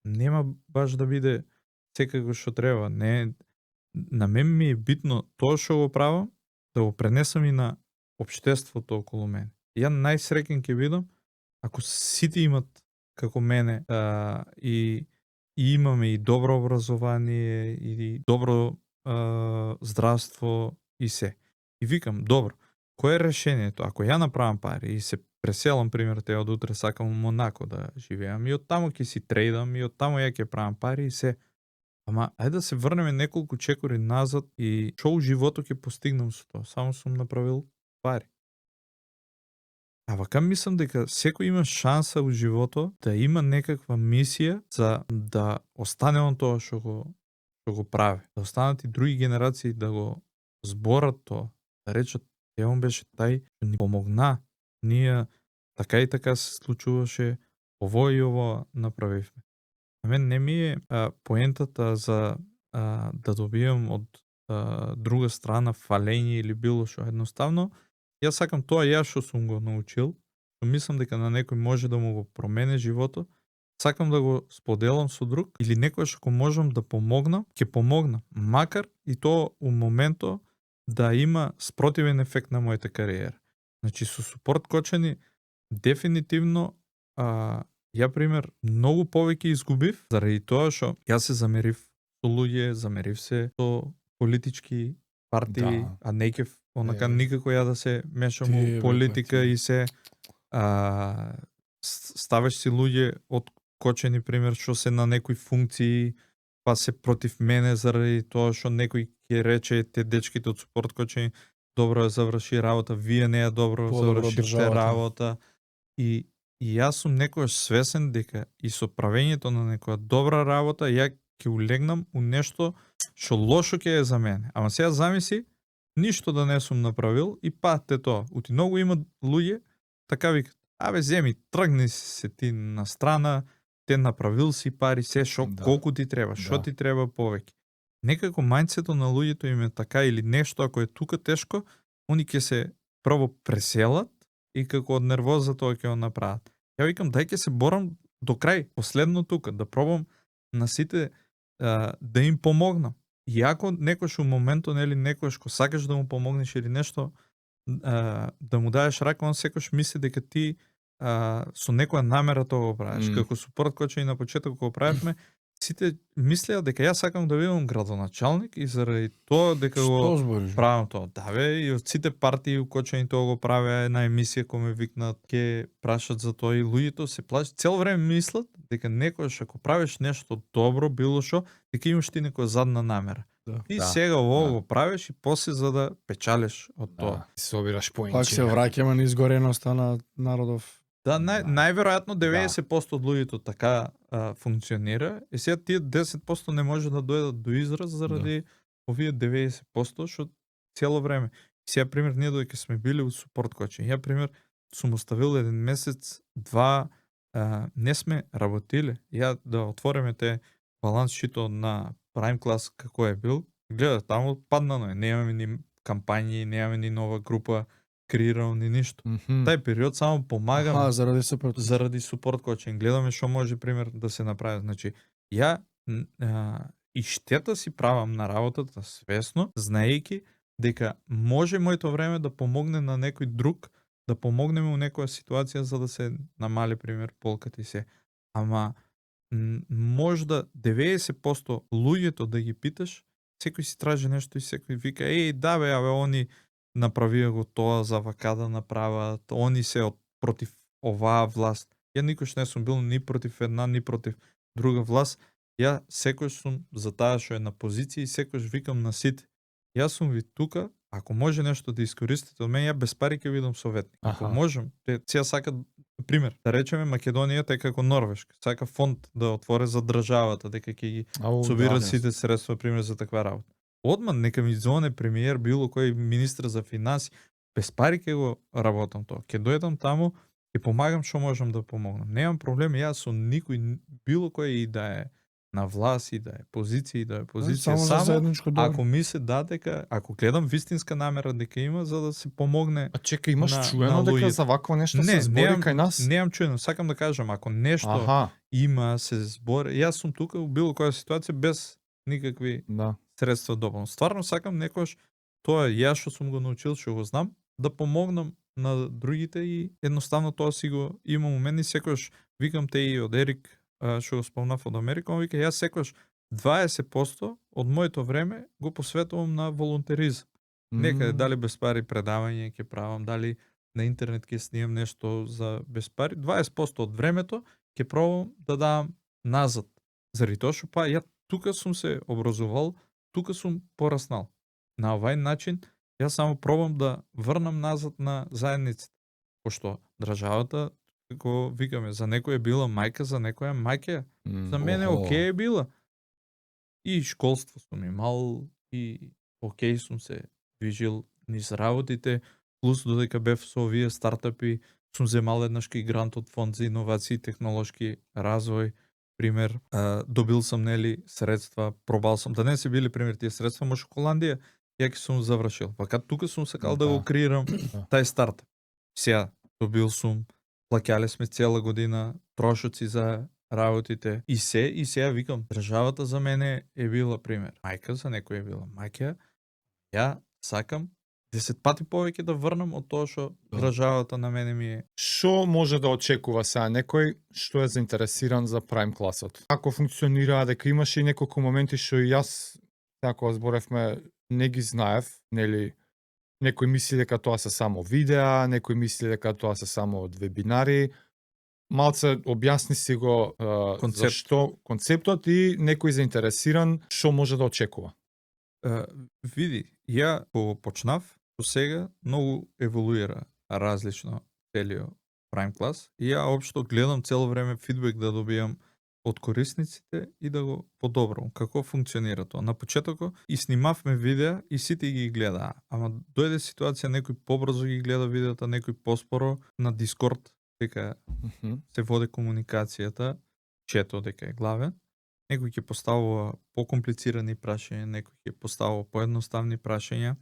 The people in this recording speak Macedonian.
нема баш да биде секако што треба. Не, на мен ми е битно тоа што го правам, да го пренесам и на општеството околу мене. Ја најсреќен ќе бидам ако сите имат како мене и имаме и добро образование и добро здравство и се. И викам, добро, кое е решението? Ако ја направам пари и се преселам, пример, те од утре сакам во Монако да живеам и од таму ќе си трейдам и од таму ја ќе правам пари и се. Ама ајде да се врнеме неколку чекори назад и што у животот ќе постигнам со тоа? Само сум направил пари. А вака мислам дека секој има шанса у животот да има некаква мисија за да остане он тоа што го прави. Да останат и други генерации да го зборат тоа. Да речат, он беше тај што ни помогна. Ние така и така се случуваше, ово и ово направивме. А мен не ми е поентата за да добијам од друга страна фалење или било што. Едноставно, јас сакам тоа ја што сум го научил, што мислам дека на некој може да му го промене животот, сакам да го споделам со друг или некојаш ако можам да помогнам, ќе помогнам. Макар и тоа у моментот да има спротивен ефект на мојата кариера. Значи со Support Coaching дефинитивно ја пример многу повеќе изгубив заради тоа што јас се замерив со луѓе, замерив се со политички партии, а неќев онака никако ја да се мешам у политика и се ставаш си луѓе од кочени пример што се на некои функции па се против мене заради тоа што некој ќе рече те дечките од Support Coaching добро ја заврши работа, вие не ја добро завршивте работа и јас сум некојаш свесен дека и со правењето на некоја добра работа ја ќе улегнам у нешто што лошо ќе е за мене. Ама сега замисли ништо да не сум направил и патте тоа. Ути многу има луѓе така викат, абе земи, тргни се ти на страна, те направил си пари, се шо, колку ти треба, што ти треба повеќе. Некако мајндсето на луѓето им е така или нешто ако е тука тешко, они ќе се прво преселат и како од нервоза тоа ќе го направат. Ја викам, дај ќе се борам до крај, последно тука, да пробам на сите да им помогнам. И ако некојаш у моментот, нели, некојаш ко сакаш да му помогнеш или нешто, да му даеш рака, он секојаш мисли дека ти со некоја намера тоа го правиш. Како Support Coaching на почеток го правевме, сите мислеа дека јас сакам да бидам градоначалник и заради тоа дека го правам тоа. Да бе, и од сите партии у Кочани тоа го правеа, една емисија кој ме викнат, ќе прашат за тоа и луѓето се плашат. Цело време мислат дека некојаш ако правиш нешто добро, било што, дека имаш ти некоја задна намера. И сега ово го правиш и после за да печалиш од тоа. Ти собираш поинти. Пак се враќаме на изгореноста на народов. Да, најверојатно 90% од луѓето така функционира. И сега тие 10% не може да дојдат до израз заради овие 90% што цело време. И сега пример ние додека сме били у Support Coaching, ја пример сум оставил еден месец, два, не сме работиле. Ја да отвориме те баланс шито на Prime Class како е бил. Гледа, таму паднано е. Немаме ни кампањи, немаме ни нова група креирано ни ништо. Тај период само помагам заради Support Coaching. Гледаме што може пример да се направи. Значи, ја и штета си правам на работата свесно, знаејќи дека може моето време да помогне на некој друг, да помогнеме у некоја ситуација за да се намали пример полката и се. Ама можда 90% луѓето да ги питаш, секој си тражи нешто и секој вика, да бе, они направија го тоа за вака да направат, они се против оваа власт. Ја никош не сум бил ни против една, ни против друга власт. Ја секој сум за таа што е на позиција и секој викам на сите. Јас сум ви тука, ако може нешто да искористите од мене, ја без пари ќе видам советник. Ако можам, сега сакат, пример, да речеме Македонија е како Норвешка, сака фонд да отворе за државата, дека ќе ги собират сите средства, пример, за таква работа. Одма нека ми звоне премиер, било кој министр за финанси, без пари ќе го работам тоа. Ќе дојдам таму и помагам што можам да помогнам. Немам проблем јас со никој, било кој и да е на власт и да е позиција и да е позиција, само ако ми се дека, ако гледам вистинска намера дека има за да се помогне. А чека, имаш чуено дека за вакво нешто се збори кај нас? Немам чуено, сакам да кажам, ако нешто има, се збори. Јас сум тука у било која ситуација без никакви Да. средства дополно. Стварно сакам некојаш тоа јас што сум го научил, што го знам, да помогнам на другите и едноставно тоа си го имам у мене и секојаш викам те и од Ерик, што го спомнав од Америка, он вика јас секојаш 20% од моето време го посветувам на волонтеризам. Некаде дали без пари предавање ќе правам, дали на интернет ќе снимам нешто за без пари, 20% од времето ќе пробам да дам назад. Заради тоа што па ја тука сум се образувал, тука сум пораснал. На овај начин јас само пробам да врнам назад на заедницата. Пошто државата, како викаме, за некој е била мајка, за некој е маќа. За мене окей е била. И школство сум имал, и окей сум се движил низ работите, плюс додека бев со овие стартапи, сум земал еднаш и грант од Фонд за иновации и технолошки развој, пример, добил сам нели средства, пробал сам, да не се били пример тие средства, може Холандија, ја ќе сум завршил. Па кад тука сум сакал да го креирам тај стартап. Сега добил сум, плаќале сме цела година трошоци за работите и сега викам, државата за мене е била пример. Мајка за некој е била маќа. Ја сакам 10 пати повеќе да врнам од тоа што државата на мене ми е. Што може да очекува сега некој што е заинтересиран за Prime класот? Како функционира, дека имаше и неколку моменти што и јас, како зборевме, не ги знаев, нели, некој мисли дека тоа се само видеа, некој мисли дека тоа се само од вебинари. Малце објасни си го зашто концептот и некој заинтересиран што може да очекува. Види, ја кога почнав, до сега многу еволуира различно целиот Prime клас и ја општо гледам цело време фидбек да добијам од корисниците и да го подобрам како функционира тоа. На почетокот и снимавме видеа и сите ги гледаа, ама дојде ситуација некој побрзо ги гледа видеата, некој поспоро на Discord дека се води комуникацијата, чето дека е главен. Некој ќе поставува покомплицирани прашања, некој ќе поставува поедноставни прашања